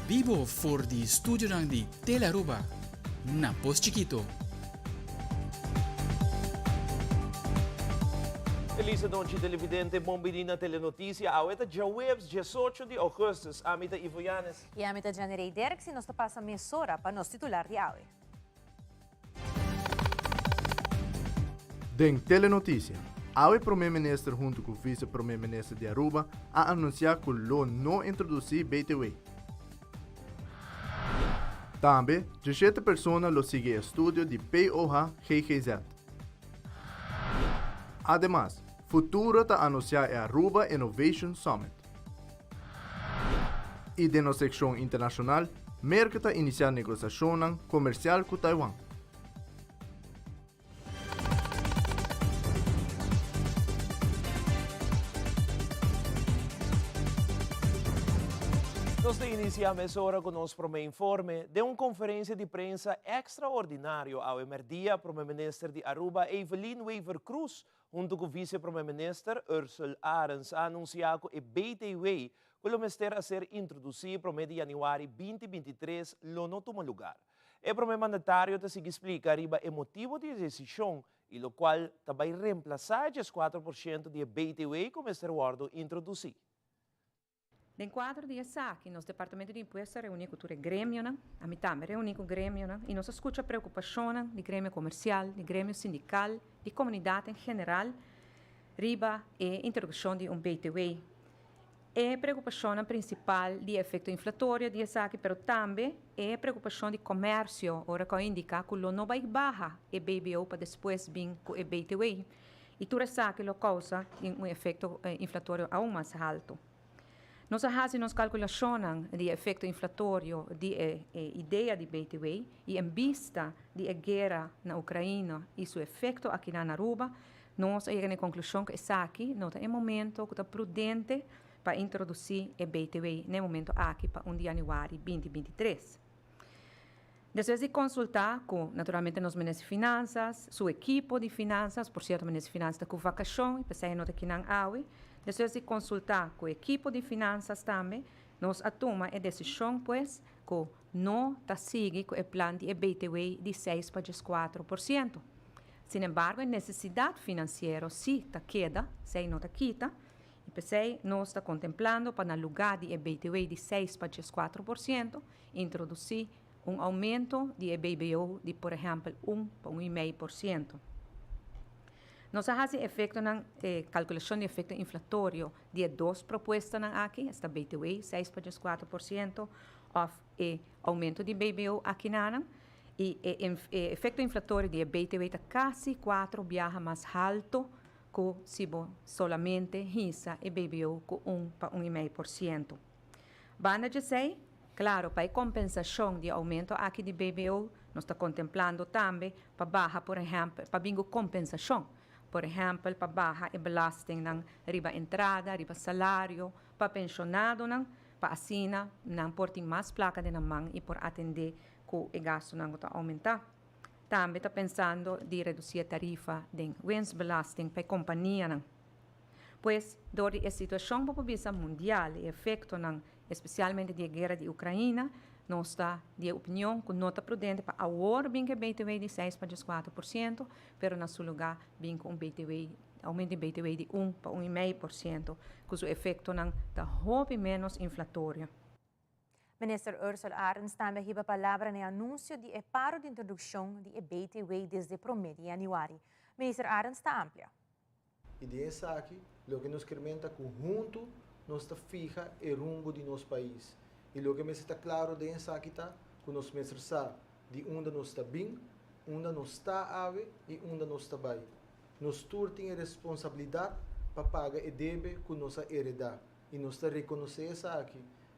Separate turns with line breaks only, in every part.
bibo for di studionan di Telearuba na Pos Chikito.
Feliz anochi televidente, bon bini na Telenoticia. Awe ta djaweps 18 di augustus. Ami ta Ivo Yanes.
I ami ta Janirey Derks i nos ta pasa mesora pa nos titular di awe.
Den Telenoticia, awe Prome Minister hunto cu Vice Prome Minister di Aruba a anuncia cu lo no introduci BTW. Tambe, 17 persona lo sigui estudio di POH GGZ. Ademas, Futuro ta anuncia e Aruba Innovation Summit. I den nos sekshon internashonal, Merka ta inisiá negosiashonnan komersial ku Taiwan.
Nos ta inisiá mesora ku nos promé informe. Den un konferensia di prensa ekstraordinario awe mèrdia, Prome Minister di Aruba, Evelyn Wever-Croes, Huntu ku Vise Prome Minister Ursell Arends a anunsiá ku e BTW ku lo mester a ser introdusí promé di yanüari 2023 lo no tuma lugar. E Prome Mandatario ta sigui splika riba e motibu di e desishon i lokual ta bai remplasá e 14% di e BTW ku mester wòrdu introdusí.
Den kuadro di esaki, nos Departamento di Impuesto a reuní ku tur e gremionan, ami tambe a reuní ku gremionan, i nos a skucha preokupashonnan di gremio komersial, di gremio sindikal, di komunidat en general riba e introdukshon di un BTW. E preokupashonnan prinsipal di e efekto inflatorio di esaki, pero tambe e preokupashon di komersio ora ku a indiká ku lo no bai baha e BBO pa despues bin ku e BTW. I tur esaki lo kousa un efekto inflatorio aun mas haltu. Nos a hasi nos kalkulashonnan di e efekto inflatorio di e idea di BTW i en bista di e guera na Ukraina i su efekto akinan na Aruba, nos a yega na e konklushon ku esaki no ta e momento ku ta prudente pa introdusí e BTW na e momento aki pa un di yanüari 2023. Despues di konsultá ku naturalmente nos Minister di Finansas, su ekipo di finansas, por sierto Minister di Finansas ta ku vakashon i p'esei e no ta kinan awe, despues di konsultá ku ekipo di finansas tambe, nos a tuma e desishon pues ku no ta sigui ku e plan di e btw di seis pa 14%. Sinembargo e nesesidat finansiero si ta keda, esei no ta kita, i p'esei nos ta kontemplando pa na lugá di e btw di seis pa 14%, Introdusí un oumento di e BBO di por ehèmpel un pa un i mei por siento. Nos a hasi efektonan e kalkulashon di efekto inflatorio di e dos propuestanan aki, esta BTW 6,4% òf e oumento di BBO akinanan, i e e efekto inflatorio di e BTW ta kasi kuatro biaha mas halto ku si bo solamente hisa e BBO ku un pa un i mei por siento. Banda djesei, klaro pa e kompensashon di e oumento aki di BBO, nos ta kontemplando tambe pa baha por ehèmpel, pa bin ku kompensashon, por ehèmpel pa baha e belastingnan riba entrada, riba salario, pa penshonadonan, pa asina nan por tin mas plaka den nan man i por atendé ku e gastunan ku ta oumentá. Tambe ta pensando di redusí e tarifa den winstbelasting pa e kompanianan. Pues, dor di e situashon bo por bisa mundial, e efektonan, espesialmente di e guera di Ukraina, nos ta di e opinion ku no ta prudente pa awor bin ku e btw di seis pa 14%, pero na su lugá bin ku un btw, oumento di btw di un pa un i mei por siento, ku su efektonan ta hopi ménos inflatorio.
Minister Ursell Arends tambe a hiba palabra na e anunsio di e paro di introdukshon di e btw desde promé di yanüari. Minister Arends ta amplia.
I den esaki, loke nos ker men ta ku huntu nos ta fiha e rumbo di nos pais. I loke mester ta klaro den esaki ta ku nos mester sa di unda nos ta bin, unda nos ta awe i unda nos ta bai. Nos tur tin e responsabilidat pa paga e debe ku nos a eredá i nos ta rekonosé esaki.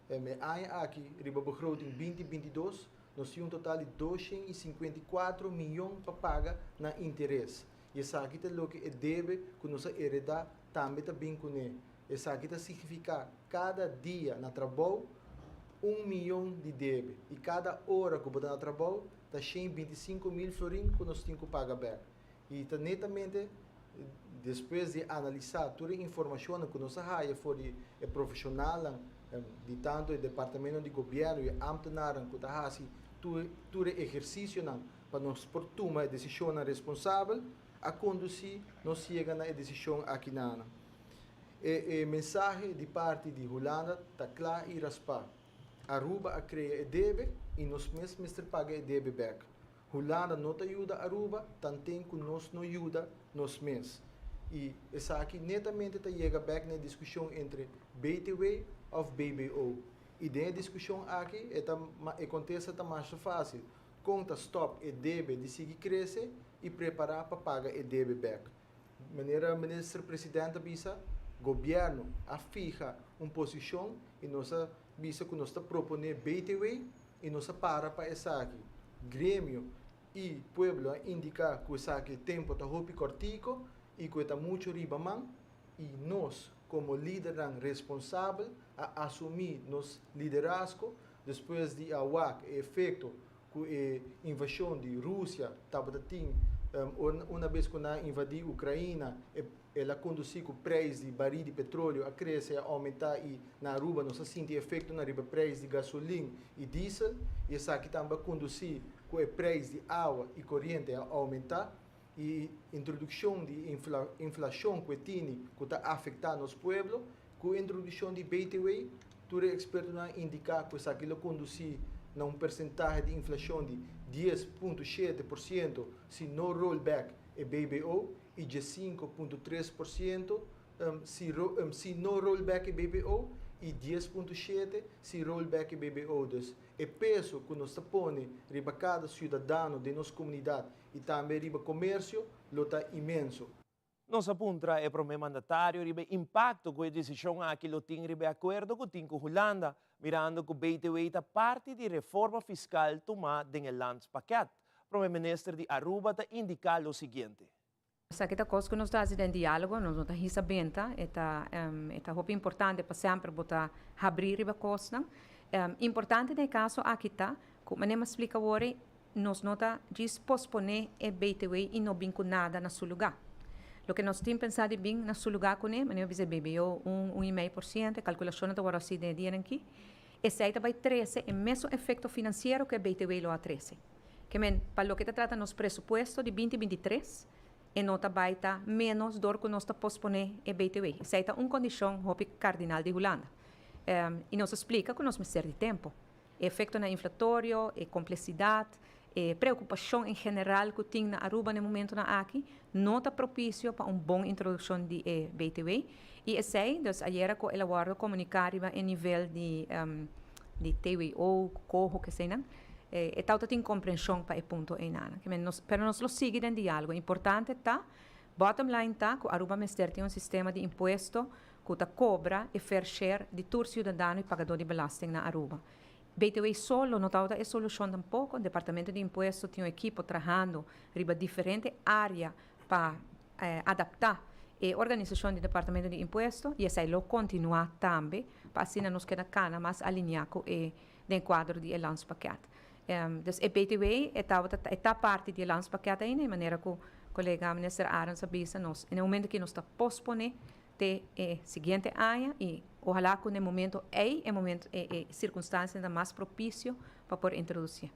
E aña aki, riba begroting 2022, nos tin un total di 254 miyon pa paga na interes. I esaki ta loke e debe ku nos a eredá tambe ta bin kuné. Esaki ta signifiká kada dia na trabou un miyon di debe i kada ora ku bo ta na trabou ta 125 mil florin ku nos tin ku paga bèk. I ta netamente despues di analisá tur e informashonnan ku nos a haya for di e profeshonalnan. Di tanto e departamento di governo e ambtenaren ku ta hasi tur ehersisionan pa nos por tuma e desishon responsabel a kondusí nos yega na e desishon aki nan. E mensahe di parti di Hulanda ta kla i raspá. Aruba a krea e debe i nos mes mester paga e debe bèk. Hulanda no ta yuda Aruba, tanten ku nos no yuda nos mes. I esaki netamente ta yega bèk na diskushon entre BTW òf BBO. I den e diskushon aki, e kontesta ta mas fásil. Kon ta stòp e debe di sigui krese i prepará pa paga e debe bèk. Manera minister presidente a bisa, gobièrnu a fiha un posishon i nos a bisa ku nos ta proponé BTW i nos a para pa esaki. Gremio i pueblo a indiká ku esaki tempu ta hopi kòrtiku i ku ta muchu riba man i nos komo lidernan responsabel a asumí nos liderazgo despues di a wak e efekto ku e invashon di Rusia tabatin un bes ku nan a invadí Ukraina, el a kondusí ku preis di baril di petroleo a krese, a oumentá i na Aruba nos a sinti efekto na riba preis di gasolin i diesel i esaki tambe a kondusí ku e preis di awa i koriente a oumentá i introdukshon di inflashon ku tin ku ta afektá nos pueblo. Ku introdukshon di BTW, tur ekspertonan a indiká ku esaki lo kondusí na un porsentahe di inflashon di 10.7% si no rollback e BBO i 5.3% si no rollback e BBO i 10.7% si rollback e BBO. Dus e peso ku nos ta pone riba kada siudadano di nos komunidat i tambe riba komersio lo ta inmenso.
Nos a puntra e promé mandatario riba impakto ku e desishon aki lo tin riba akuerdo ku tin ku Hulanda, mirando ku BTW ta parti di reforma fiskal tumá den e landspakket. Promé minister di Aruba ta indiká lo siguiente.
Esaki ta kos ku nos ta den diálogo, nos no ta hisa benta, e ta hopi importante pa semper bo ta habri riba kosnan. Importante den kaso aki ta, ku manera m'a splika awor, nos no ta djis posponé e BTW i no bin ku nada na su lugá. Loke nos tin pensá di bin na su lugá kuné, manera bisa BBO 1,5%, kalkulashon ta awor asina den dia aki. Esei ta bai trese e mesun efekto finansiero ku e BTW lo a trese. Ke men, pa loke ta trata nos presupuesto di 2023, e no ta bai ta menos dor ku nos ta posponé e BTW. Esei ta un kondishon hopi kardinal di Hulanda. I nos a splika ku nos mester di tempu. Efekto na inflatorio, e kompleksidat, e preokupashon en general ku tin na Aruba na momento nan aki, no ta propisio pa un bon introdukshon di e BTW. I esei, dus ayera ku el a wòrdu komuniká riba e nivel di TWO, COHO, ke sei nan, e tawata tin komprenshon pa e punto einan. Pero nos lo sigui den diálogo. Importante ta, bottom line ta, ku Aruba mester tin un sistema di impuesto ku ta kobra e fair share di tur siudadano i pagadó di belasting na Aruba. BTW solo no ta e solushon tampoko. Departamento di Impuesto tin un ekipo trahando riba diferente área pa adaptá e organisashon di Departamento di Impuesto i esei lo kontinuá tambe pa asina nos keda kana mas aliniá ku e den kuadro di e landspakket. Dus e BTW ta parti di e landspakket ainda, di manera ku kolega minister Arends a bisa nos. Na e momento ku nos ta posponé te e siguiente aña i ohalá ku na e momento ei, e momento e sirkunstansia mas propisio pa por introdusí.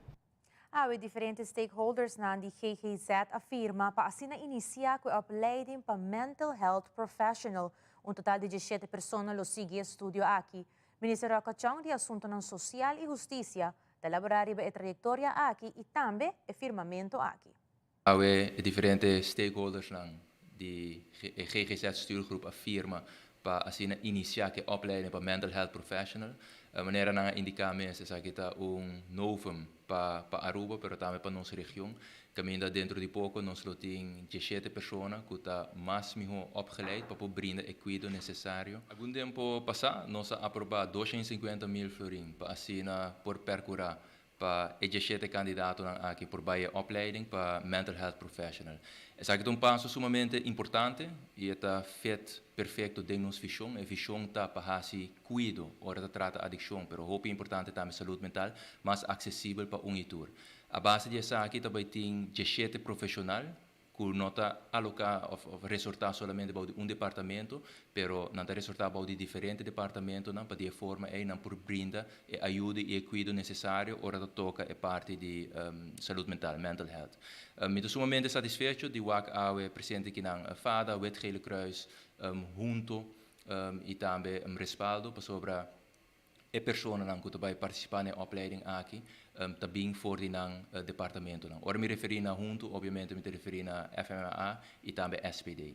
Ah, diferente stakeholders nan di GGZ a firma pa asina inisiá ku e opleiding pa mental health professional. Un total di 17 persona lo sigui e estudio aki. Minister Rocco Chong di Asuntonan Sosial i Hustisia ta elaborá e trayektoria aki i tambe e firmamentu aki.
Awe diferente stakeholders nan di GGZ stuurgroep a firma pa asina inisiá e opleiding pa mental health professional. Manera nan a indiká mes, esaki ta un novum pa Aruba, pero tambe pa nos region. Kaminda dentro di poko nos lo tin 17 persona ku ta mas mihó opgeleid pa brinda e kuido nesesario. Algun tempu pasá nos a aprobá 250 mil florin pa asina por perkurá pa e 17 kandidatonan aki por bai opleiding pa mental health professional. Esaki ta un paso sumamente importante i ta fit perfekto den nos vishon. E vishon ta pa hasi kuido, ora ta trata adikshon, pero hopi importante tambe salú mental, mas aksesibel pa un i tur. A base di esaki tambe tin 17 profeshonal. ku no ta aloká òf resortá solamente bou di un departamento, pero nan ta resortá bou di diferente departamentonan pa di e forma ei nan por brinda e ayuda i e kuido nesesario ora ta toka e parti di salud mental, mental health. Mi ta sumamente satisfecho di wak awe presente kinan fada, Wit Gele Kruis, hunto i tambe Respaldo pasobra E personanan ku ta bai partisipá na e opleiding aki ta bin for di nan departamentonan. Ora mi referí na huntu, obviamente mi ta referí na FMA i tambe SPD.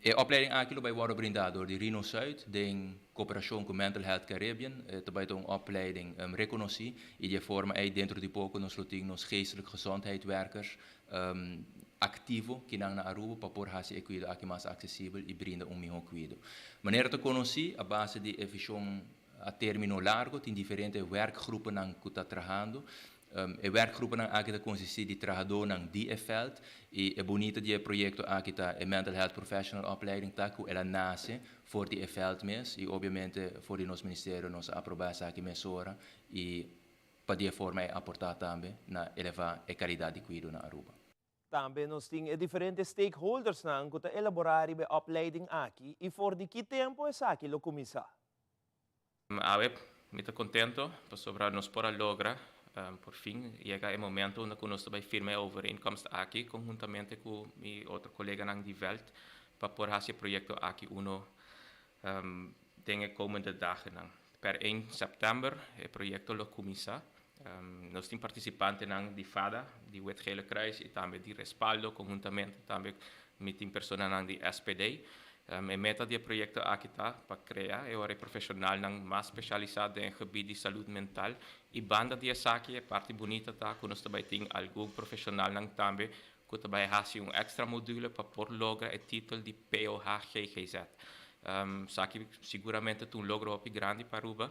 E opleiding aki lo bai wòrdu brindá dor di Rino Zuid den koperashon ku Mental Health Caribbean. E ta bai ta un opleiding rekonosí i di e forma ei dentro di poko nos lo tin nos geestelijk gezondheidwerkers aktivo kinan na Aruba pa por hasi e kuido aki mas aksesibel i brinda un mihó kuido. Manera ta konosí, a base di e vishon a término largo tin diferente wèrkgrupennan ku ta trahando. E wèrkgrupennan aki ta konsistí di trahadónan di e vèlt i e bunita di e proyekto aki ta e Mental Health Professional Opleiding ta ku el a nase for di e vèlt mes i obviamente for di nos ministerio nos a aprobá esaki mesora i Pa di e forma e aportá tambe na elevá e kalidat di kuido na Aruba.
Tambe nos tin e diferente stakeholdersnan ku ta elaborá riba e opleiding aki i for di ki tempu esaki lo kuminsá.
Awe mi ta contento pasobra nos por a logra por fin yega e momento unda cu nos ta bay firma e overeenkomst aki conhuntamente cu mi otro coleganan di veld pa por haci e proyecto aki uno Den e komende dagennan. Per ein sèptèmber e proyekto lo kuminsá. Nos tin partisipantenan di fada, di Wit Gele Kruis i tambe di Respaldo konhuntamente tambe mi tin personanan di SPD. E meta di e proyekto aki ta pa krea e ora e profeshonalnan mas speshalisá den e gebit di salud mental i banda di esaki e parti bunita ta ku nos ta bai tin algun profeshonalnan tambe ku ta bai hasi un èkstra module pa por logra e titel di POH-GGZ. Esaki siguramente ta un logro hopi grandi pa Aruba.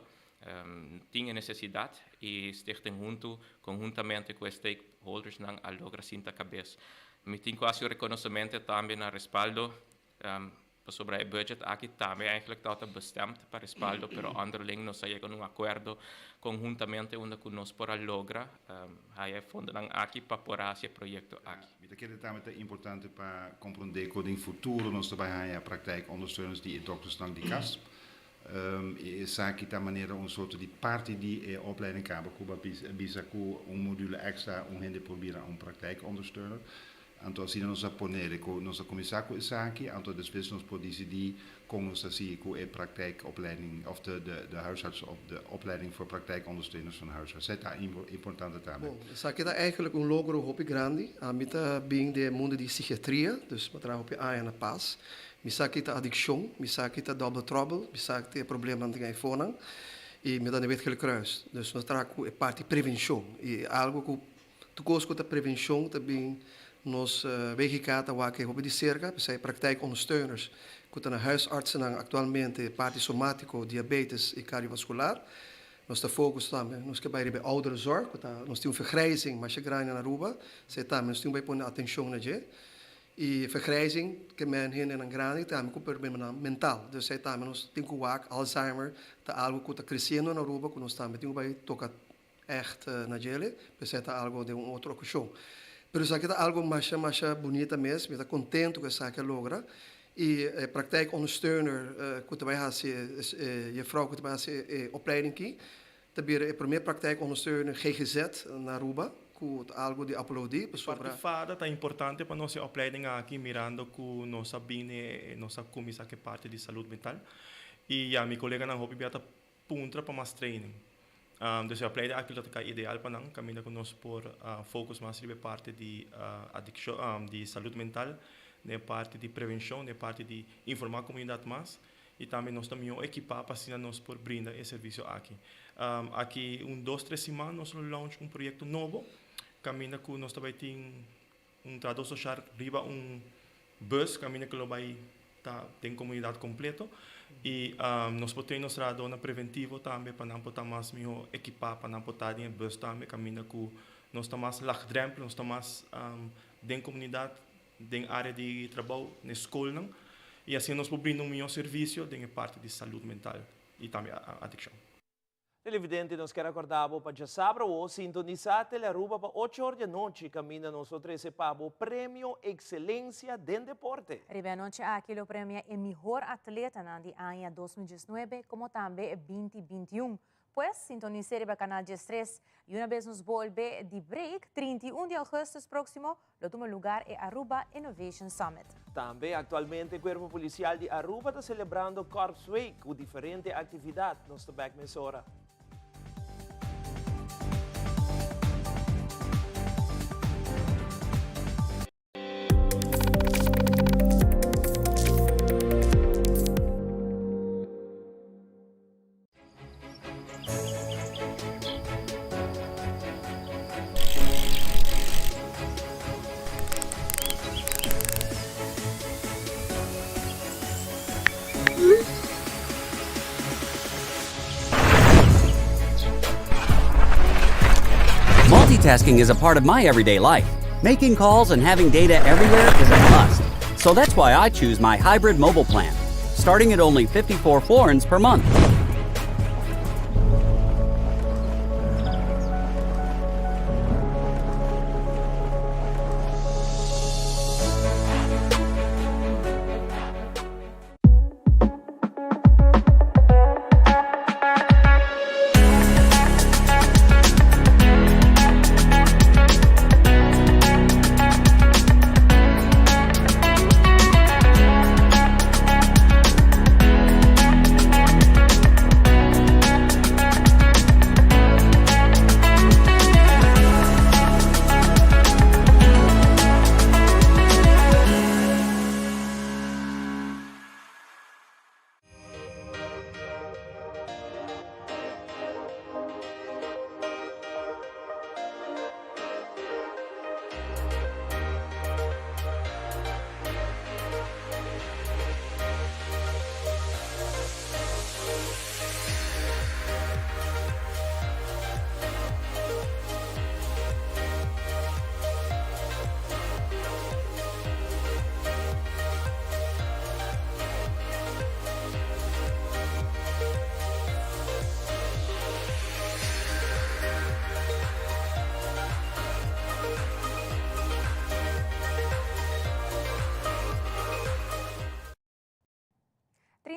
Tin e nesesidat i Stichting Huntu konhuntamente ku e stakeholdersnan a logra sinta kabes. Mi tin ku hasi un rekonosemente tambe na Respaldo Pasobra e budget aki tambe eigenlijk tabata bestemd pa respaldo, pero onderling nos a yega na un akuerdo konhuntamente unda ku nos por a logra haya e fondonan aki pa por a hasi e proyekto aki.
Mi ta kere tambe ta importante pa komprondé ku den futuro nos ta bai haña praktijkondersteuners di e doktersnan di kas. I esaki ta manera un sorto di parti di e opleiding kaba ku bo a bisa ku un module èkstra un hende por bira un praktijkondersteuner. Anto asina nos a ponele ku nos a kuminsá ku esaki, anto despues nos por disidí kon nos ta sigui ku e praktijkopleiding òf de de de huisarts op de opleiding voor praktijkondersteuners van huisarts. Esei ta importante tambe.
Bon, esaki ta eigenlijk un logro hopi grandi. Ami ta bin den e mundo di psikiatria, dus mi a traha hopi aña na Pas. Mi sa ki ta adikshon, mi sa ki ta double trouble, mi sa ki ta e problemanan den aifonan i mi ta na Wit Gele Kruis. Dus nos traha ku e parti prevenshon i algu ku Tur kos ku ta prevenshon ta bin nos WGK ta wak e hopi di serka, p'esei praktijkondersteuners ku ta na huisartsennan aktualmente parti somatiko, diabetes i kardiovaskular. Nos ta fokus tambe, nos ke bai riba e ouderenzorg ku ta nos tin un vergrijzing masha grandi na Aruba, esei tambe nos tin ku bai pone atenshon na dje. I vergrijzing ke men hendenan grandi tambe ku problemanan mental, dus esei tambe nos tin ku wak, Alzheimer ta algu ku ta kresiendo na Aruba ku nos tambe tin ku bai toka Echt na djele, p'esei ta algo den un otro okashon. Pero esaki ta algo masha masha bunita mes, mi ta kontentu ku esaki a logra. I e praktijkondersteuner ku ta bai hasi e jefrou ku ta bai hasi e opleiding aki, ta bira e promé praktijkondersteuner GGZ na Aruba, ku ta algo di aplaudí pasobra.
Parti fada ta importante pa nos e opleiding aki mirando ku nos a bini nos a kuminsá ku e parti di salud mental. I ya mi koleganan hopi bia ta puntra pa mas training. Dus e opleiding aki lo ta kai ideal pa nan, kaminda ku nos por focus mas riba e parti di adikshon, di salud mental, den e parti di prevenshon, den e parti di informá komunidat mas i tambe nos ta mihó ekipá pa asina nos por brinda e servisio aki. Aki un dos tres siman nos lo launch un proyekto nobo kaminda ku nos ta bai tin Un trahadó soshal riba un bus kaminda ku lo bai ta den komunidat kompleto i nos por train nos trahadónan preventivo tambe pa nan por ta mas mihó ekipá pa nan por ta den e bus tambe kaminda ku nos ta mas lagdrempel, nos ta mas den komunidat, den área di trabou, den skolnan i asina nos por brinda un mihó servisio den e parti di salud mental i tambe adikshon.
Televidente nos kier acorda bo pa djasabra awo sintonisa Telearuba pa ocho or di anochi caminda nos lo trece pa bo Premio Excelencia den Deporte.
Riba e anochi aki lo premia e mihor atletanan di aña 2019 como tambe e 2021. Pues sintonis'é riba Canal 13 y una bes nos bolbe di break, 31 di augustus proximo lo tuma lugar e Aruba Innovation Summit.
Tambe actualmente Cuerpo Policial di Aruba ta celebrando Corps Week cu diferente actividad. Nos ta bek mesora.
Multitasking is a part of my everyday life. Making calls and having data everywhere is a must. So that's why I choose my hybrid mobile plan, starting at only 54 florins per month.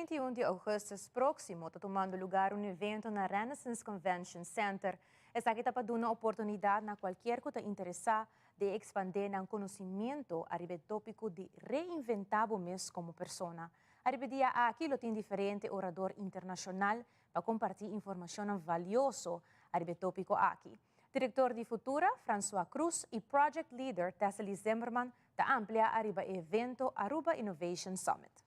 31 di augustus proximo ta tumando lugar un evento na Renaissance Convention Center. Esaki ta pa duna oportunidad na cualkier cu ta interesa den expande nan conocimiento ariba e topico di reinventa bo mes como persona. Ariba e dia aki lo tin diferente orador internacional pa comparti informacionnan valioso ariba e topico aki. Director di Futura, Francois Croes y Project Leader Tessely Zimmerman ta amplia ariba e evento Aruba Innovation Summit.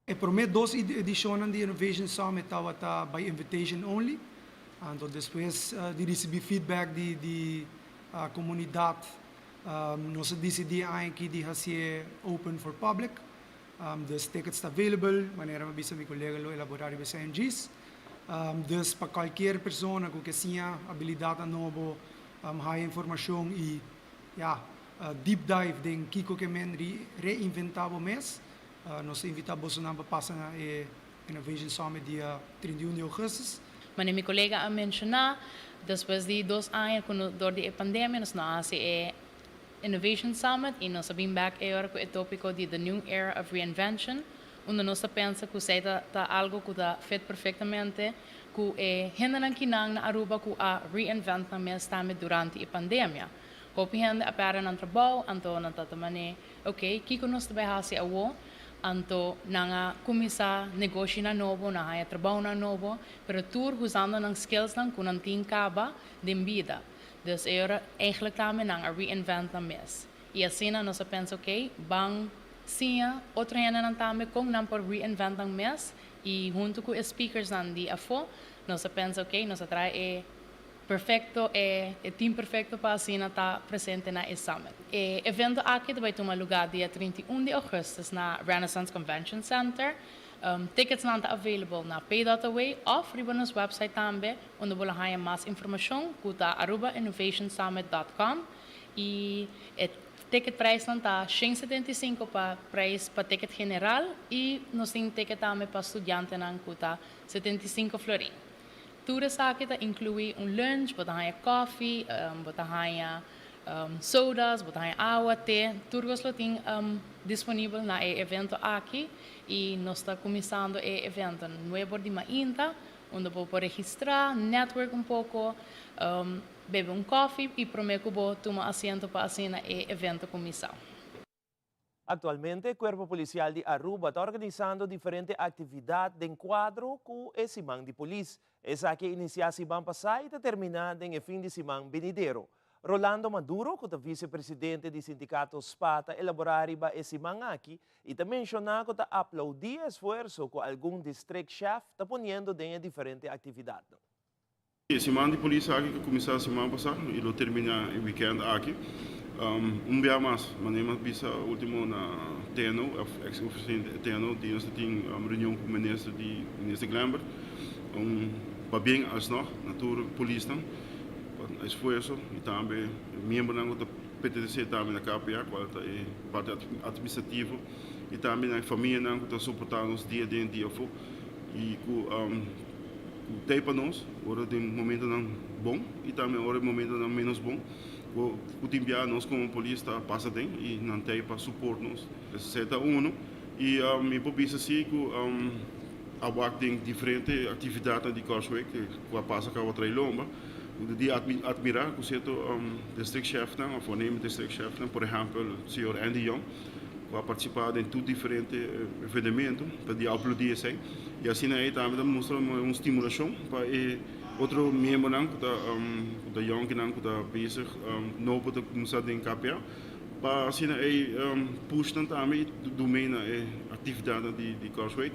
E promé dos edishonnan di Innovation Summit tabata by invitation only, anto despues di risibí feedback di di komunidat nos a disidí e aña aki di hasié open for public. Dus tickets ta available, manera mi a bisa mi kolega lo elaborá riba esei djis. Dus pa kualkier persona ku ke siña abilidatnan nobo, haya informashon i ya deep dive den kiko ke men reinventá bo mes, Nos ta invitá bosonan pa pasa na e Innovation Summit dia 31 di augustus.
Manera mi kolega a menshoná, despues di dos aña ku no dor di e pandemia nos no a hasi e Innovation Summit i nos a bin bèk e ora ku e tópiko di The New Era of Reinvention, unda nos ta pensa ku esei ta ta algu ku ta fit perfektamente ku e hendenan kinan na Aruba ku a reinvent nan mes tambe durante e pandemia. Hopi hende a pèrdè nan trabou, anto nan ta ta man'é, Ok, kiko nos ta bai hasi awo? Anto nan a kuminsá negoshinan nobo, nan haña trabounan nobo, pero tur usando nan skillsnan ku nan tin kaba den bida. Dus e ora eigentlik tambe nan a reinvent nan mes. I asina nos a pensa, ok, ban siña otro hendenan tambe kon nan por reinvent nan mes i huntu ku e speakersnan di afó nos a pensa, ok, nos a traha e Perfecto e e team perfecto pa asina ta presente na e summit. E evento aki ta bai tuma lugar dia 31 di augustus na Renaissance Convention Center. Ticketsnan ta available na Paydotaway of riba nos website tambe unda bo lo haña mas informacion cu ta arubainnovationsummit dot com y e ticket prijsnan ta 175 pa prijs pa ticket general y nos tin ticket tambe pa studiantenan cu ta 75 florin. Tur esaki ta inkluí un lunch, bo ta haña kòfi, bo ta haña sodas, bo ta haña awa, te, tur kos lo tin disponibel na e evento aki i nos ta kuminsando e evento nuebor di mainta unda bo por registrá, network un poko, bebe un kòfi i promé ku bo tuma asiento pa asina e evento kuminsá.
Actualmente Cuerpo Policial di Aruba ta organisando diferente actividad den cuadro cu e Siman di Polis. Esaki a inicia siman pasa y ta termina den e fin di siman benidero. Rolando Maduro, cu ta vicepresidente di sindicato spa ta elabora riba e siman aki y ta menciona cu ta aplaudi e esfuerso cu algun districtchef ta poniendo den e diferente actividadnan.
E siman di polis aki ku kuminsá siman pasá i lo terminá e wikènt aki. Un bia mas, manera mi a bisa último na TNO, òf eks ofisina di TNO, di nos ta tin reunion ku minister di minister Glenbert. Un pabien alsnog na tur polisnan pa nan esfuerso i tambe miembronan ku ta pertenesé tambe na KPA, kual ta e parti atministrativo i tambe na e famianan ku ta soportá nos dia den dia afó i ku Ku t'ei pa nos ora den momentonan bon i tambe ora den momentonan ménos bon. Ku tin bia nos komo polis ta pasa den i nan t'ei pa suport nos. Esei ta unu. I mi por bisa si ku a wak den diferente aktividatnan di Kòrsweek ku a pasa kaba tra'i lomba, ku ta di atmirá ku sierto districtchefnan òf voornemend districtchefnan, por ehèmpel señor Andy Young, ku a partisipá den tur diferente evenemento ta di aplaudí esei i asina ei tambe ta mustra un stimulashon pa e otro miembronan ku ta ku ta yònkinan ku ta bezig nobo ta kuminsá den KPA pa asina ei push nan tambe i duna na e aktividatnan di Kòrsweek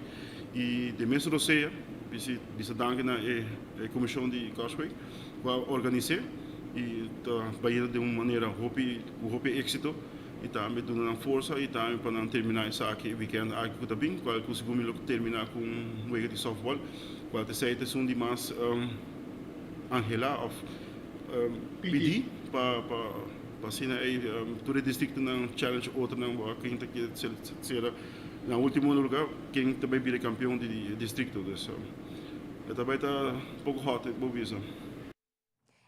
i den mes rosea bisa danki na e komishon di Kòrsweek ku a organis'é i ta bayendo den un manera hopi ku hopi éksito. I tambe duna nan forsa i tambe pa nan terminá esaki e wikènt aki ku ta bin, kual ku segun mi lo terminá ku un wega di sòftbòl, kual ta esei ta esun di mas anhelá òf pidí pa pa pa asina ei tur e distriktonan challenge otronan bo a ken ta keda sera na último lugar ken ta bai bira kampion di distrikto. Dus e ta bai ta poko hòt bo bisa.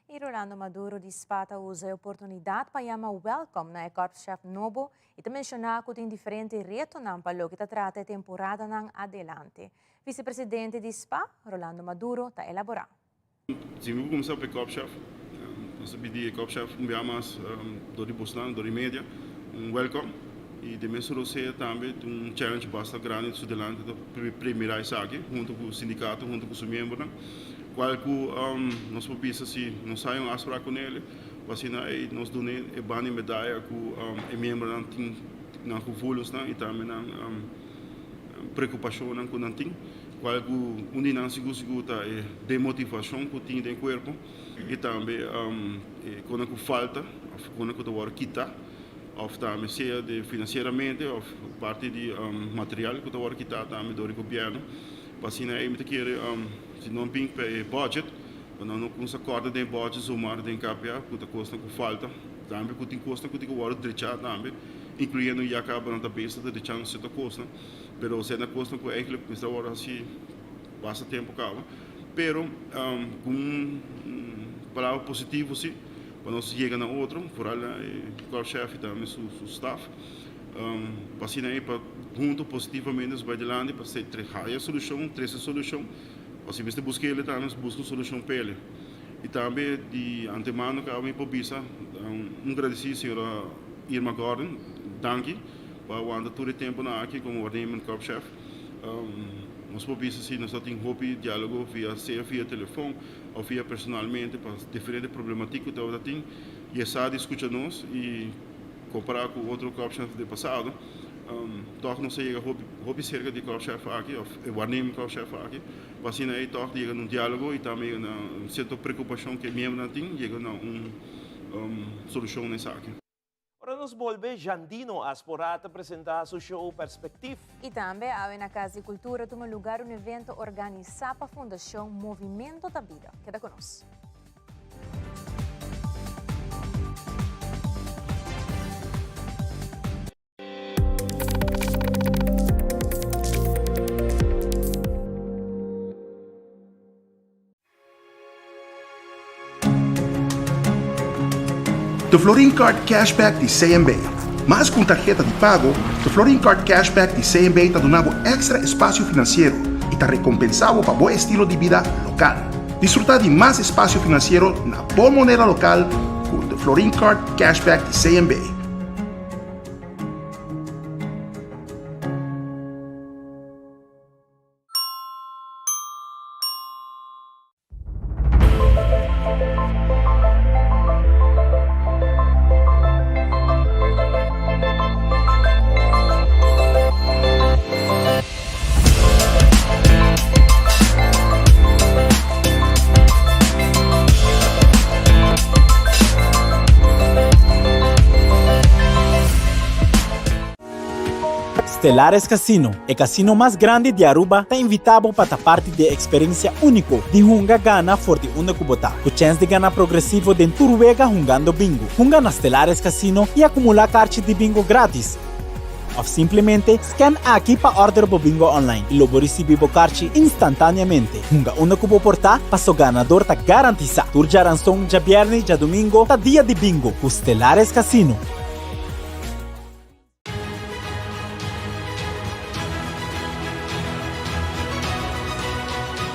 Y Rolando Maduro di spa ta usa e oportunidad pa yama welcome na e korpschef nobo y ta menciona cu tin diferente retonan pa loke ta trata e temporadanan adelante. Vicepresidente di spa, Rolando Maduro, ta elabora.
Si mi por cuminsa pa e korpschef, nos ta pidi e korpschef un bia mas dor di bosnan, dor di media, un welcome y den mes rosea tambe tin un challenge basta grandi su delante ta premira esaki hunto cu sindicato, hunto cu su miembronan. Cual cu nos por bisa si nos hay un afspraak cu nele, pa asina ey nos dune e banda y medaya cu e miembronan tin nan gevoelensnan y tambe nan preocupacionnan cu nan tin. Cual cu un di nan sigur sigur ta e demotivacion cu tin den cuerpo y tambe e conan cu falta of conan cu ta wordo kita of tambe sea de financieramente of parti di material cu ta wordo kita tambe door di gobierno. Pa asina ey mi ta kere si no bin pa e budget, pa nan no cuminsa corta den e budget zomaar den KPA cu ta cosnan cu falta, tambe cu tin cosnan cu tin cu wordo drecha tambe, incluyendo ya caba nan ta bezig ta drechando cierto cosnan, pero esey cosnan cu eigenlijk mester a wordo haci basta tempo caba, pero cu un palabra positivo si, pa nos yega na otro, vooral e korpschef y tambe su staf. Pa asina ei pa hunto positivamente nos bai dilanti pa haya solushon, trese solushon. O si mester buska ele tambe nos buska un solushon pa ele. I tambe di antemano kaba mi por bisa un gradisí señora Irma Gordon, danki pa wanta tur e temponan aki komo waarnemend korpschef. Nos por bisa si nos ta tin hopi dialogo via sea via telefon o via personalmente pa diferente problematik ku tabata tin i e sa di skucha nos i Kompará ku otro korpschef den pasado, tòg nos a yega hopi hopi serka di e korpschef aki òf e waarnemend korpschef aki, pa asina ei tòg yega na un diálogo i tambe yega na un sierto preokupashon ku e miembronan tin, yega na un solushon na esaki.
Ora nos bolbe, Jandino Asporaat ta presentá su show Perspectief.
I tambe awe na Cas di Cultura tuma lugar un evento organisá pa Fundacion Movimento ta Bida. Keda ku nos.
The Florin Card Cashback di CMB. Mas ku un tarheta di pago, The Florin Card Cashback di CMB ta duna bo èkstra espasio finansiero i ta rekompensá bo pa bo estilo di bida lokal. Disfrutá di mas espasio finansiero na bo moneda lokal ku The Florin Card Cashback di CMB.
Stellares Casino, e casino mas grandi di Aruba, ta invita bo pa ta parti di e experiencia unico di hunga gana for di unda cu bo ta, cu chens di gana progresivo den tur wega hungando bingo. Hunga na Stellares Casino y acumula carchi di bingo gratis. Of simplemente scan aki pa order bo bingo online y lo bo ricibi bo carchi instantaneamente. Hunga unda cu bo por ta, paso ganador ta garantisa. Tur djaranson, djabierne y djadomingo ta dia di bingo cu Stellares Casino.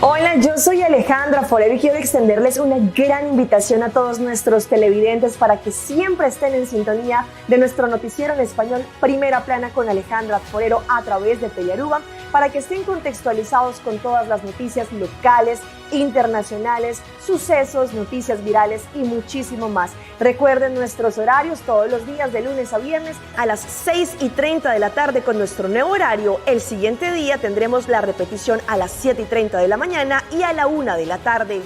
Hola, yo soy Alejandra Forero y quiero extenderles una gran invitación a todos nuestros televidentes para que siempre estén en sintonía de nuestro noticiero en español Primera Plana con Alejandra Forero a través de Telearuba para que estén contextualizados con todas las noticias locales, internacionales, sucesos, noticias virales y muchísimo más. Recuerden nuestros horarios todos los días de lunes a viernes a las 6 y 30 de la tarde con nuestro nuevo horario. El siguiente día tendremos la repetición a las 7 y 30 de la mañana y a la 1 de la tarde.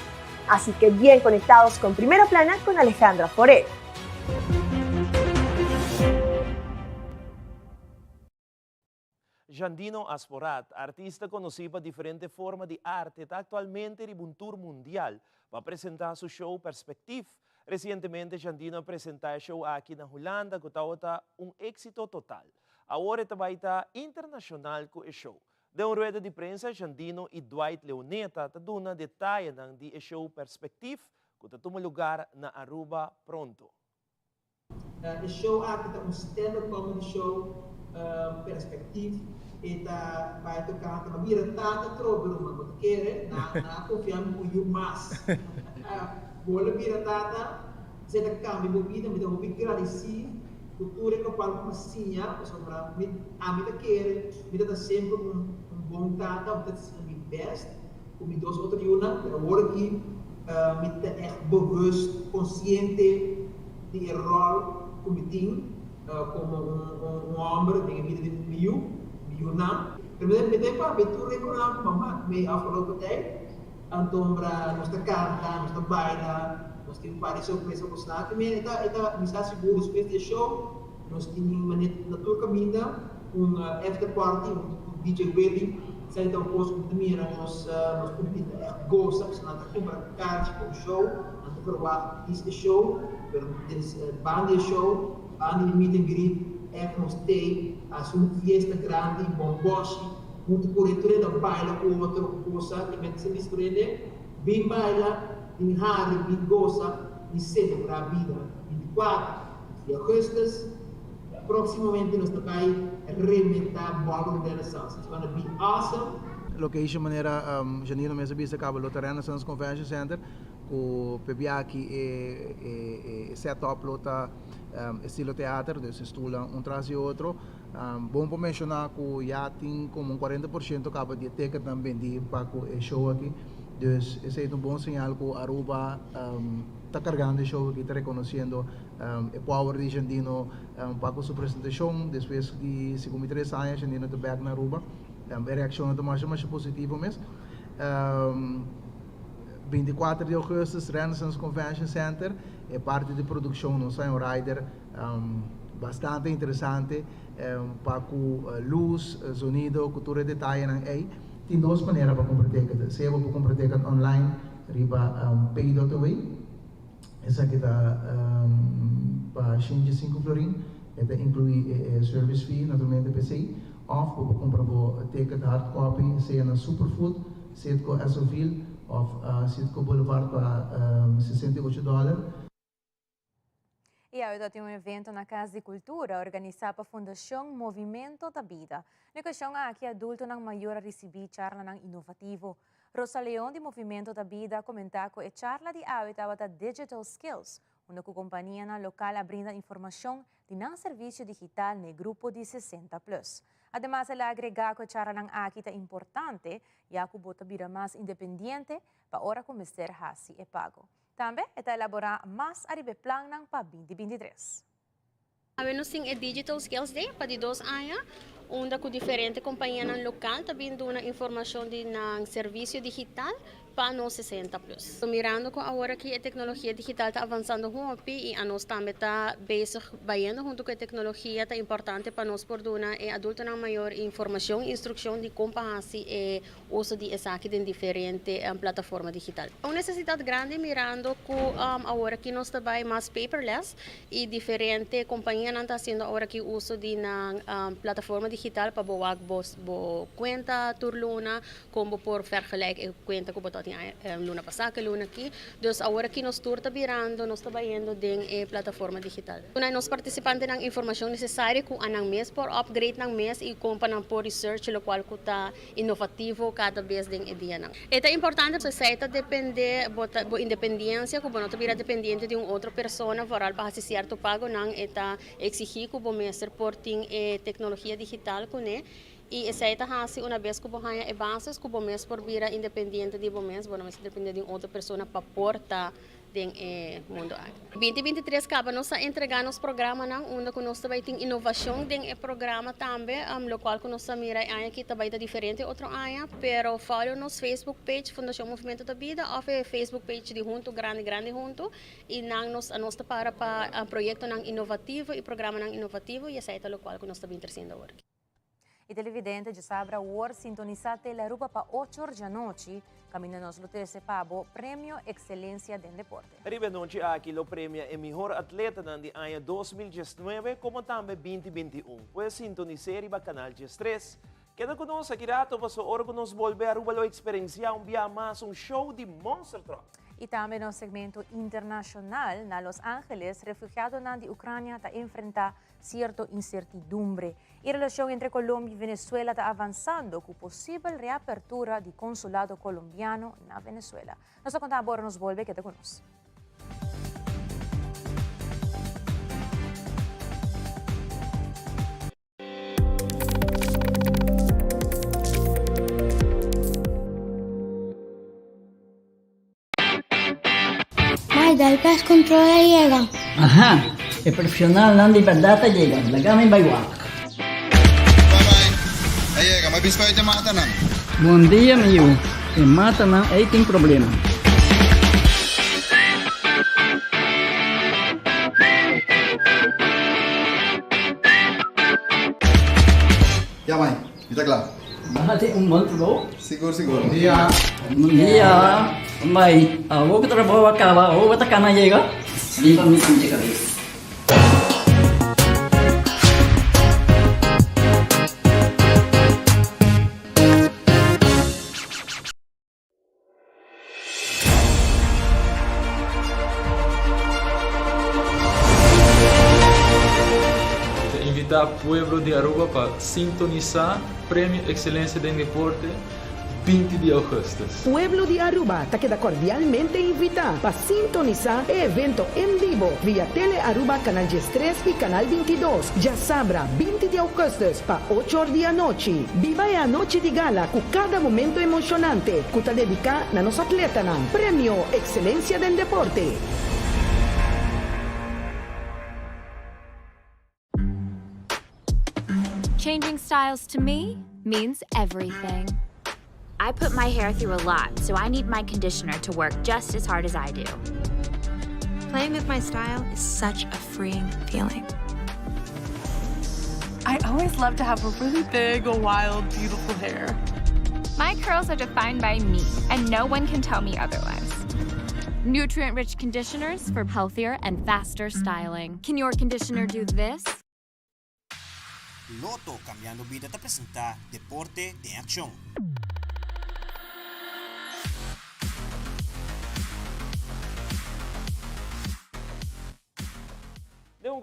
Así que bien conectados con Primera Plana con Alejandra Forero.
Jandino Asporaat, artista konosí pa diferente forma di arte, ta aktualmente riba un tour mundial pa presentá su show Perspectief. Resientemente Jandino a presentá e show aki na Hulanda ku tabata un éksito total. Awor e ta bai ta internashonal ku e show. Den un rueda di prensa Jandino i Dwight Leoneta ta duna detayenan di e show Perspectief ku ta tuma lugar na Aruba pronto.
E show aki ta un stand-up comedy show perspectief. E ta bai tocante ma mira tata trobe ruman bo ta kere na na confia mi cu yu mas bo lo bira tata esey ta cambia bo bida mi ta hopi gradeci cu tur e locual cu mi a siña pasobra mi ami ta kere mi ta ta semper un un bon tata mi ta haciendo mi best cu mi dos otro yunan pero awor aki mi ta echt bewust consciente di e ròl ku mi tin komo un hòmber den e bida di mi yu, mi yunan. Pero mi ta papia tur e konan ku mama mi afgelopen tijd. Antombra nos ta kanta, nos ta baila, nos tin un par di sorpresa ku sna. Te meen e ta e ta mi sa sigur despues di e show nos tin manera na tur kaminda un after party huntu ku DJ Willy. Esaki ta un kos ku mi ta mira nos nos públiko ta ègt gosa pasobra nan ta kumpra karchi pa un show. Nan ta verwagt dis e show, pero des banda di e show, banda di meet and greet, ègt nos tei hasi un fiesta grandi, bomboshi, huntu ku rei tur hende a baila ku otro, gosa, i men ta bisa tur hende, bin baila, bin hari, bin gosa, bin selebrá bida. 24 di augustus, próximamente nos ta bai rementá Ballroom Renaissance. It's gonna be awesome!
Location manera Janino mes a bisa caba lo ta Renaissance Convention Center. Ku pebia aki e e setup lo ta estilo teater, dus e stulnan un tras di otro. Bon por menshoná ku ya tin komo un kuarenta por shento kaba di e ticketnan bendí pa ku e show aki. Dus esei ta un bon señal ku Aruba ta kargando e show aki, ta rekonosiendo e power di Jandino pa ku su presentashon. Despues di segun mi tres aña Jandino ta bèk na Aruba. E reakshonnan ta masha masha positivo mes. 24 di augustus Renaissance Convention Center, e parti di produccion nos a un rider bastante interesante pa cu luz, zonido cu tur e detayenan ey. Tin dos manera pa cumpra ticket, sea bo por cumpra ticket online riba pay.away, esaki ta pa 105 florin, e ta inclui e service fee naturalmente p'esey, of bo por cumpra bo ticket hard copy sea na Superfood, Citgo Essoville of Citgo Boulevard pa 68 dòler.
I awe tin un evento na Cas di Cultura organisa pa Fundacion Movimento ta Bida. Na e ocasion aki adultonan mayor a ricibi charlanan inovativo. Rosa Leon di Movimento ta Bida a comenta cu e charla di awe tabata Digital Skills, unda cu companianan local a brinda informacion di nan servicio digital na e grupo di 60 plus. Ademas el a agrega cu e charlanan aki ta importante ya cu bo ta bira mas independiente pa ora cu mester haci e pago. Tambe e ta elaborá mas ariba e plannan pa 2023.
Awe nos tin e Digital Skills Day pa di dos aña, unda ku diferente kompanianan lokal ta bin duna informashon di nan servisio digital pa nos 60 plus. Mirando ku aworaki e teknologia digital ta avansando hopi i anos tambe ta bezig bayendo huntu ku e teknologia, ta importante pa nos por duna e adultonan mayor informashon i instrukshon di kon pa hasi e uso di esaki den diferente plataforma digital. Un nesesidat grandi mirando ku aworaki nos ta bai mas paperless i diferente kompanianan ta hasiendo aworaki uso di nan plataforma digital pa bo wak bo kuenta tur luna, kon bo por vergelijk e kuenta ku bo tabatin luna pasá ku e luna aki. Dus aworaki nos tur ta birando, nos ta bayendo den e plataforma digital. Duna nos partisipantenan informashon nesesario ku anan mes por upgrade nan mes i kon pa nan por research lokual ku ta inovativo kada bes den e dianan. E ta importante pasobra esei ta depende bo ta bo independiensia ku bo no ta bira dependiente di un otro persona vooral pa hasi sierto pagonan e ta eksigí ku bo mester por tin e teknologia digital kuné i esei ta hasi una bes ku bo haña e bases ku bo mes por bira independiente di bo mes bo no mester depende di un otro persona pa por ta den e mundo aki. 2023 kaba nos a entrega nos programanan unda ku nos ta bai tin inovashon den e programa tambe, lokual ku nos ta mira e aña aki ta bai ta diferente otro aña, pero follow nos Facebook page Fundashon Movimento ta Bida òf e Facebook page di Huntu Grandi Grandi Huntu i nan nos nos ta para pa proyektonan inovativo i programanan inovativo i esei ta lokual ku nos ta bin tresiendo awor.
E televidente djasabra awor sintonisa Telearuba pa ocho or djanochi, caminda nos lo trece pa bo Premio Excelencia den Deporte.
Riba e nochi aki lo premia e mihor atletanan di aña 2019 como tambe 2021. Pues sintonis'é riba Canal 13. Keda cu nos aki rato paso ora cu nos bolbe Aruba lo experencia un bia mas un show di Monster Truck.
Y tambe nos segmento internacional, na Los Angeles, refugiadonan di Ucrania ta enfrenta cierto incertidumbre. E relacion entre Colombia y Venezuela ta avansando cu posibel reapertura di consulado colombiano na Venezuela. Nos ta conta abo ora nos bolbe, keda cu nos.
Maidal pest control a yega.
Aha, e profesionalnan di berdad a yega, laga mi bai wak.
A yega, ma biscoit e matanan.
Bon dia mi yu, e matanan ei tin problema.
Ya mai, mi ta kla.
Nan tin un bon trabou.
Sigur sigur.
Bon dia. Bon dia. Bai, awor ku trabou a kaba, awor bo ta kana yega? Limpa mi pinche kabes.
Ta invita pueblo di Aruba pa sintonisa Premio Excelencia den Deporte 20 di augustus.
Pueblo di Aruba ta keda cordialmente invita pa sintonisa e evento en bibo via Tele Aruba Canal 13 y Canal 22 djasabra 20 di augustus pa ocho or di anochi. Biba e anochi di gala ku kada momento emoshonante ku ta dediká na nos atletanan. Premio Excelencia den Deporte.
Changing styles to me means everything. I put my hair through a lot, so I need my conditioner to work just as hard as I do.
Playing with my style is such a freeing feeling.
I always love to have a really big, wild, beautiful hair.
My curls are defined by me, and no one can tell me otherwise.
Nutrient rich conditioners for healthier and faster styling. Can your conditioner do this?
Lotto Cambiando Bida ta presenta Deporte den Accion.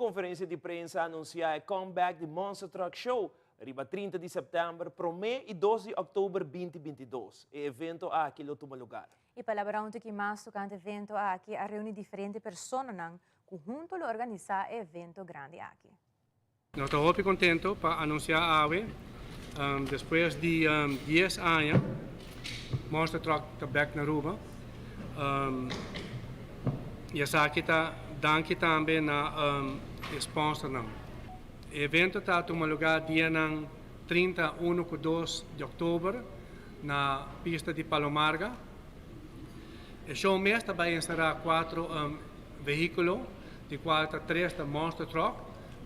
konferensia di prensa a anunsiá e comeback di Monster Truck Show riba 30 di sèptèmber promé i dos di òktober binti 22. E evento aki lo tuma lugar.
E palabra un tiki mas tokante evento aki a reuni diferente personanan ku hunto lo organisá e evento grandi aki.
Nos ta hopi contento pa anuncia awe, despues di dies aña, Monster Truck ta bek na Aruba. Y esaki ta danki tambe na e sponsornan. E evento ta tuma lugar dianan 30, 1 cu 2 di october na pista di Palo Marga. E show mes ta bay encera cuatro vehiculo, di cual ta tres ta Monster Truck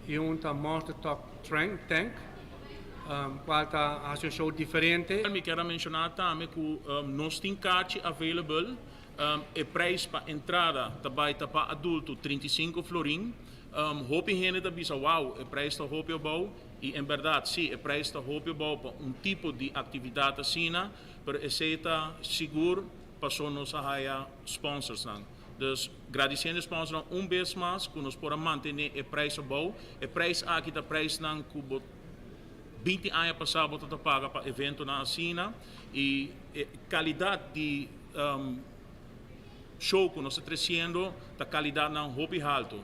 y un ta Monster Truck Tank, cual ta haci un show diferente.
Mi kier a menciona tambe cu nos tin kaarchi available. E prijs pa entrada ta bay ta pa adulto 35 florin. Hopi hende ta bisa wow, e prijs ta hopi abou y en berdad si e prijs ta hopi abou pa un tipo di actividad asina, pero esey ta sigur paso nos a haya sponsorsnan. Dus gradiciendo e sponsornan un bes mas cu nos por a mantene e prijs abou. E prijs aki ta prijsnan cu bo 20 aña pasa bo ta paga pa eventonan asina y e calidad di show cu nos ta treciendo ta calidadnan hopi halto.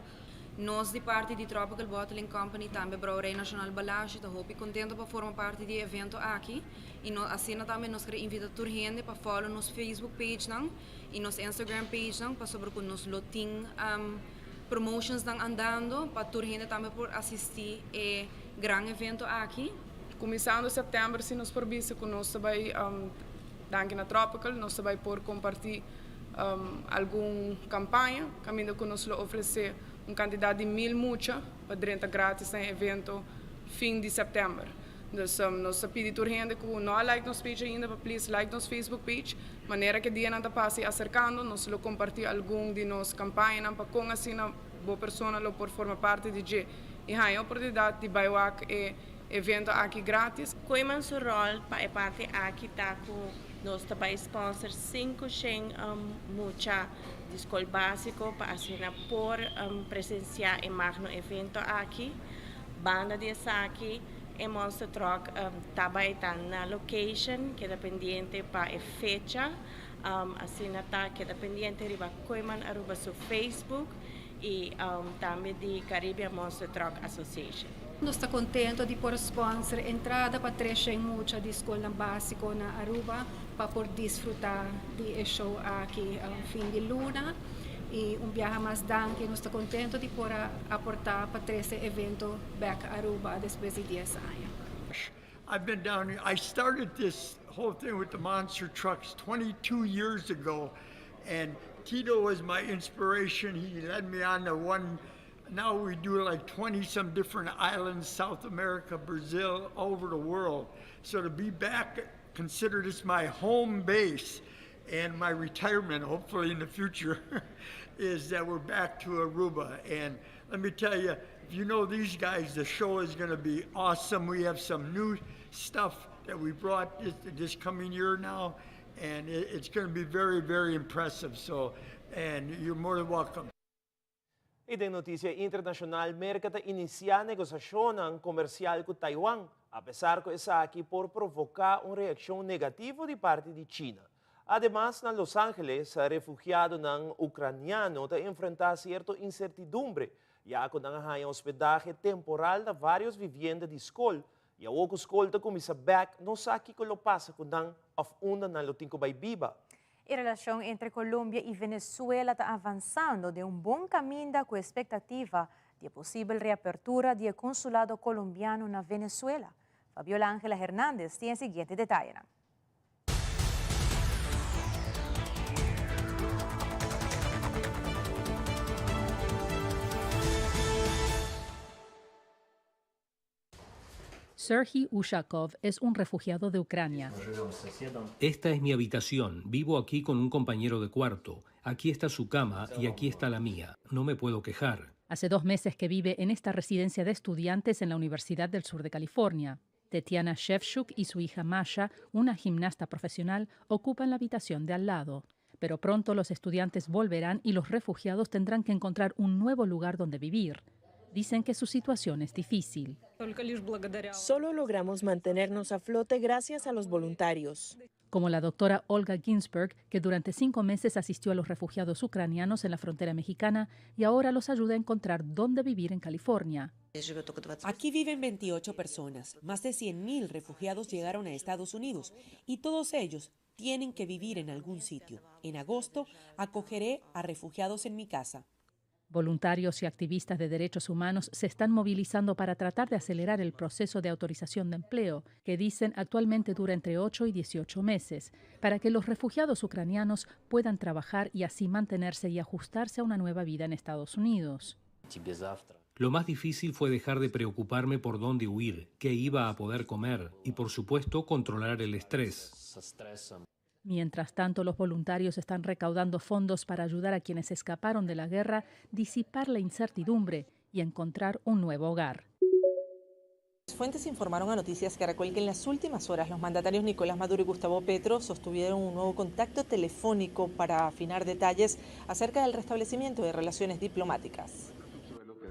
Nos di parti di Tropical Bottling Company tambe Brouwerij Nacional Balashi ta hopi contento pa forma parti di e evento aki y no asina tambe nos kere invita tur hende pa follow nos Facebook page nan y nos Instagram page nan pasobra cu nos lo tin promotions nan andando pa tur hende tambe por asisti e gran evento aki.
Cuminsando september si nos por bisa cu nos ta bay danki na Tropical nos ta bay por comparti algun campaña caminda cu nos lo ofrece un cantidad di mil mucha pa drenta gratis na e evento fin di september. Dus nos ta pidi tur hende cu no a like nos page ainda pa please like nos Facebook page. Manera cu e dianan ta pasa y acercando nos lo comparti algun di nos campañanan pa con asina bo persona lo por forma parti di dje y haña oportunidad di bay wak e evento aki gratis.
Kooyman su rol pa e parti aki ta cu nos ta bay sponsor 500 mucha di scol basico pa asina por presencia e magno evento aki. Banda di esaki e Monster Truck ta bay ta na location, keda pendiente pa e fecha. Asina ta keda pendiente riba Kooyman Aruba su Facebook y tambe di Caribbean Monster Truck Association.
Nos ta contento di por sponsor entrada pa 300 mucha di scolnan basico na Aruba pa por disfruta di e show aki fin di luna. Y un biaha mas danki, nos ta contento di por a aporta pa trece evento back Aruba despues di 10 aña.
I've been down here. I started this whole thing with the monster trucks 22 years ago, and Tito was my inspiration. He led me on to one. Now we do like 20 some different islands, South America, Brazil, all over the world. So to be back, consider this my home base and my retirement, hopefully in the future, is that we're back to Aruba. And let me tell you, if you know these guys, the show is going to be awesome. We have some new stuff that we brought this coming year now, and it, it's going to be very, very impressive. So, and you're more than welcome.
Y den noticia internacional, Merca ta inicia negociacion comercial cu Taiwan, apesar cu esaki por provoca un reaccion negativo di parti di China. Ademas, na Los Angeles, refugiadonan ucraniano ta enfrenta cierto incertidumbre, ya cu nan a hospedahe temporal den varios vivienda di scol, y e scol ta cuminsa back, no sa kico lo pasa cu nan of unda nan lo tin cu bay biba.
E relacion entre Colombia y Venezuela ta avansando den un bon caminda cu expectativa di posibel reapertura di consulado colombiano na Venezuela. Fabiola Ángela Hernández tin e siguiente detaye.
Serhiy Ushakov es un refugiado de Ucrania.
Esta es mi habitación. Vivo aquí con un compañero de cuarto. Aquí está su cama y aquí está la mía. No me puedo quejar.
Hace 2 meses que vive en esta residencia de estudiantes en la Universidad del Sur de California. Tetiana Shevchuk y su hija Masha, una gimnasta profesional, ocupan la habitación de al lado. Pero pronto los estudiantes volverán y los refugiados tendrán que encontrar un nuevo lugar donde vivir. Dicen que su situación es difícil.
Solo logramos mantenernos a flote gracias a los voluntarios.
Como la doctora Olga Ginsberg, que durante cinco meses asistió a los refugiados ucranianos en la frontera mexicana y ahora los ayuda a encontrar dónde vivir en California.
Aquí viven 28 personas. Más de 100.000 refugiados llegaron a Estados Unidos y todos ellos tienen que vivir en algún sitio. En agosto acogeré a refugiados en mi casa.
Voluntarios y activistas de derechos humanos se están movilizando para tratar de acelerar el proceso de autorización de empleo, que dicen actualmente dura entre 8 y 18 meses, para que los refugiados ucranianos puedan trabajar y así mantenerse y ajustarse a una nueva vida en Estados Unidos.
Lo más difícil fue dejar de preocuparme por dónde huir, qué iba a poder comer y, por supuesto, controlar el estrés.
Mientras tanto, los voluntarios están recaudando fondos para ayudar a quienes escaparon de la guerra, disipar la incertidumbre y encontrar un nuevo hogar.
Fuentes informaron a Noticias Caracol que en las últimas horas los mandatarios Nicolás Maduro y Gustavo Petro sostuvieron un nuevo contacto telefónico para afinar detalles acerca del restablecimiento de relaciones diplomáticas.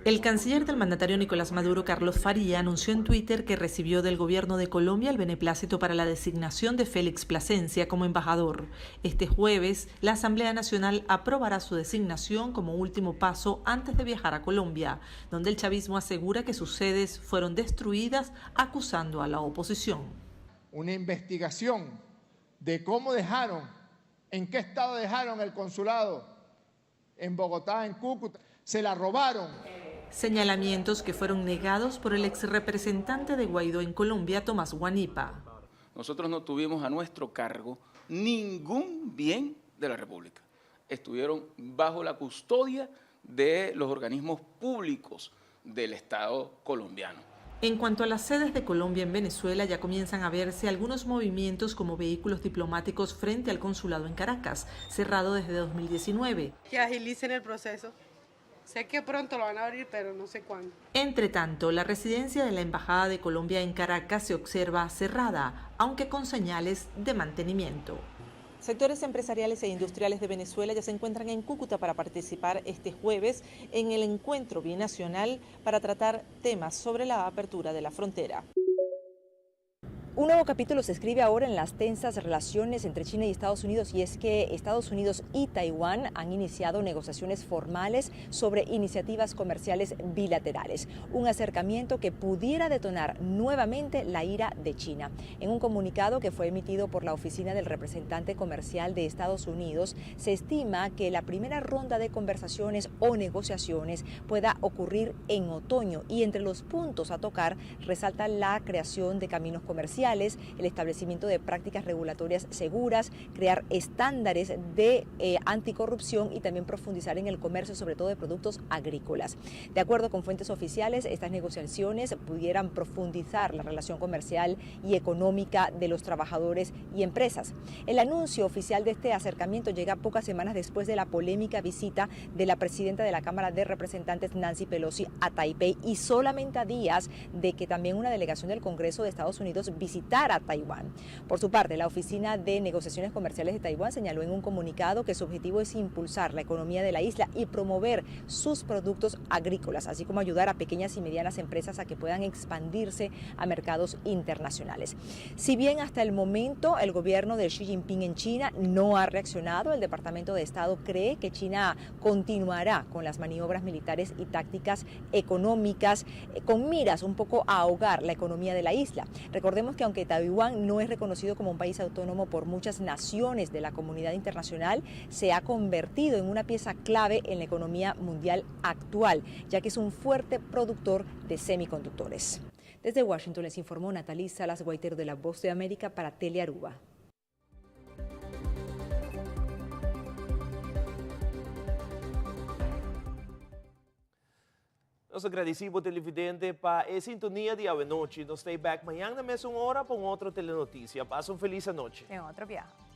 El canciller del mandatario Nicolás Maduro, Carlos Faría, anunció en Twitter que recibió del gobierno de Colombia el beneplácito para la designación de Félix Plasencia como embajador. Este jueves, la Asamblea Nacional aprobará su designación como último paso antes de viajar a Colombia, donde el chavismo asegura que sus sedes fueron destruidas, acusando a la oposición.
Una investigación de cómo dejaron, en qué estado dejaron el consulado en Bogotá, en Cúcuta, se la robaron.
Señalamientos que fueron negados por el exrepresentante de Guaidó en Colombia, Tomás Guanipa.
Nosotros no tuvimos a nuestro cargo ningún bien de la República. Estuvieron bajo la custodia de los organismos públicos del Estado colombiano.
En cuanto a las sedes de Colombia en Venezuela, ya comienzan a verse algunos movimientos como vehículos diplomáticos frente al consulado en Caracas, cerrado desde 2019.
Que agilicen el proceso. Sé que pronto lo van a abrir, pero no sé cuándo.
Entre tanto, la residencia de la Embajada de Colombia en Caracas se observa cerrada, aunque con señales de mantenimiento. Sectores empresariales e industriales de Venezuela ya se encuentran en Cúcuta para participar este jueves en el encuentro binacional para tratar temas sobre la apertura de la frontera.
Un nuevo capítulo se escribe ahora en las tensas relaciones entre China y Estados Unidos y es que Estados Unidos y Taiwán han iniciado negociaciones formales sobre iniciativas comerciales bilaterales, un acercamiento que pudiera detonar nuevamente la ira de China. En un comunicado que fue emitido por la Oficina del Representante Comercial de Estados Unidos, se estima que la primera ronda de conversaciones o negociaciones pueda ocurrir en otoño y entre los puntos a tocar resalta la creación de caminos comerciales, el establecimiento de prácticas regulatorias seguras, crear estándares de eh, anticorrupción y también profundizar en el comercio, sobre todo de productos agrícolas. De acuerdo con fuentes oficiales, estas negociaciones pudieran profundizar la relación comercial y económica de los trabajadores y empresas. El anuncio oficial de este acercamiento llega pocas semanas después de la polémica visita de la presidenta de la Cámara de Representantes, Nancy Pelosi, a Taipei y solamente a días de que también una delegación del Congreso de Estados Unidos visitara Taiwán. Por su parte, la Oficina de Negociaciones Comerciales de Taiwán señaló en un comunicado que su objetivo es impulsar la economía de la isla y promover sus productos agrícolas, así como ayudar a pequeñas y medianas empresas a que puedan expandirse a mercados internacionales. Si bien hasta el momento el gobierno de Xi Jinping en China no ha reaccionado, el Departamento de Estado cree que China continuará con las maniobras militares y tácticas económicas eh, con miras un poco a ahogar la economía de la isla. Recordemos que aunque Taiwán no es reconocido como un país autónomo por muchas naciones de la comunidad internacional, se ha convertido en una pieza clave en la economía mundial actual, ya que es un fuerte productor de semiconductores. Desde Washington les informó Natalie Salas Guaitero de La Voz de América para Telearuba.
Nos ta gradici bo televidente pa e sintonia di awe nochi. Nos ta back mañan na mesun ora pa un otro telenoticia. Pasa un feliz anochi.
Te otro biaha.